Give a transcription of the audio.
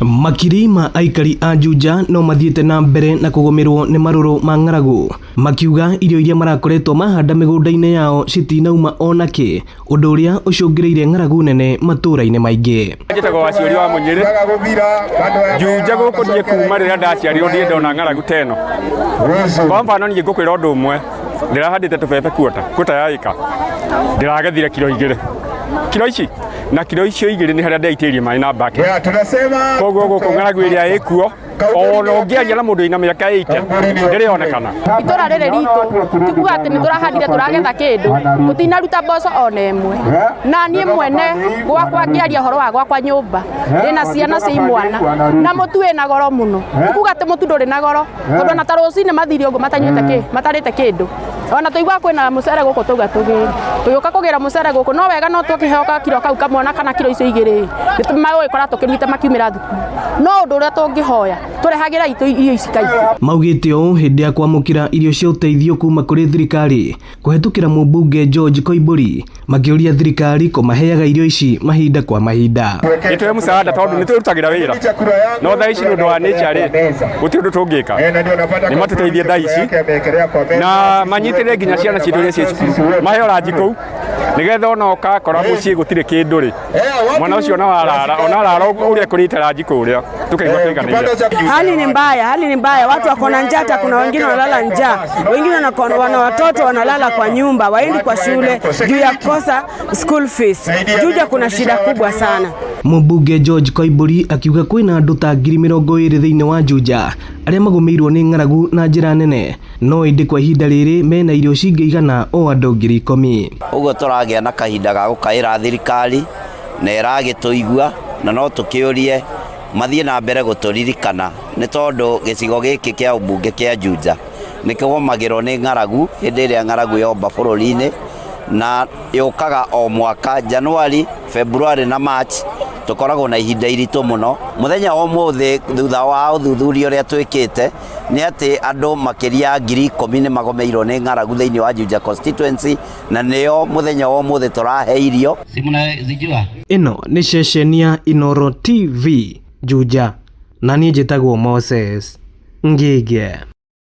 Makiri ma aikari a Juja no mathiĩte na mbere na kũgũmĩrwo nĩ marũrũ ma ng'aragu, makiuga irio iria marakoretwo mahanda mĩgũnda-inĩ yao citinauma onakĩ, ũndũ ũrĩa ũcũngĩrĩirie ng'aragu nene matũũra-inĩ maingĩ. Njĩtagwo Waciũri wa Mũnyĩrĩ. Juja gũkũ niĩ kuma rĩrĩa ndaciarirwo ndirĩ ndona ng'aragu ta ĩno. Kwa mfano niĩ ngũkwĩra ũndũ ũmwe, ndĩrahandĩte tũbebe kuota, kuota ya ĩka, ndĩragethire kiro 2. Kiro ici na kiro icio 2 nĩ harĩa ndĩraitĩrĩirie maĩ na bucket. Koguo gũkũ ng'aragu ĩrĩa ĩkuo ona ũngĩaria na mũndũ wĩna mĩaka 80 ndĩrĩonekana. Itũra rĩrĩ ritũ ti kuga atĩ nĩ tũrahandire tũragetha kĩndũ, tũtinaruta mboco ona ĩmwe. Na niĩ mwene gwakwa ngĩaria ũhoro wa gwakwa nyũmba, ndĩna ciana cia imwana na mũtu wĩna goro mũno. Ti kuga atĩ mũtu ndũrĩ na goro, tondũ ona ta rũcinĩ mathire ũguo matanyuĩte kĩ, matarĩte kĩndũ. Ona tũiguaga kwĩna mũcere gũkũ tauga tũgĩre, tũgĩũka kũgĩra mũcere gũkũ no wega no tũkĩheo gakiro kau kamwe ona kana kiro icio 2 nĩ magũgĩkora tũkĩrugĩte makiumĩra thukuru. No ũndũ ũrĩa tũngĩhoya tũrehagĩra itũ irio ici kaingĩ. Maugĩte ũũ hĩndĩ ya kwamũkĩra irio cia ũteithio kuma kũrĩ thirikari kũhetũkĩra mũmbunge George Koimbũri, makĩũria thirikari kũmaheaga irio ici mahinda kwa mahinda. Nĩ msaada tondũ nĩ twĩrutagĩra wĩra no thaa ici nĩ ũndũ wa nature rĩ gũtirĩ ũndũ tũngĩka, nĩ matũteithie thaa ici na manyitĩrĩre nginya ciana citũ iria ciĩ cukuru, maheo ranji kũu nĩgetha ona ũkakora mũciĩ gũtirĩ kĩndũ rĩ, mwana ũcio ona warara ona arara ũrĩa kũrĩte ranji kũrĩa tukaigua tũiganĩire. Hali ni mbaya, hali ni mbaya, watu wako na njaa, hata kuna wengine wanalala njaa, wengine wana watoto wanalala kwa nyumba, waendi kwa shule juu ya kukosa school fees. Juja kuna shida kubwa sana. Mũmbunge George Koimbũri akiuga kwĩna andũ ta 20,000 thĩinĩ wa Juja arĩa magũmĩirwo nĩ ng'aragu na njĩra nene, no ĩndĩ kwa ihinda rĩrĩ mena irio cingĩigana o andũ 10,000. Ũguo tũragĩa na kahinda ga gũkaĩra thirikari na ĩragĩtũigua, na no tũkĩũrie mathiĩ na mbere gũtũririkana nĩ tondũ gĩcigo gĩkĩ kĩa ũmbunge kĩa Juja nĩ kĩgomagĩrwo nĩ ng'aragu hĩndĩ ĩrĩa ng'aragu yomba bũrũri-inĩ, na yũkaga o mwaka January, February na March tũkoragwo na ihinda iritũ mũno. Mũthenya wa ũmũthĩ thutha wa ũthuthuria ũrĩa twĩkĩte nĩ atĩ andũ makĩria 10,000 nĩ magomeirwo nĩ ng'aragu thĩinĩ wa Juja constituency, na nĩo mũthenya wa ũmũthĩ tũrahe irio. Si mnazijua? Ĩno nĩ ceceni ya Inooro TV Juja, na niĩ njĩtagwo Moses Ngige.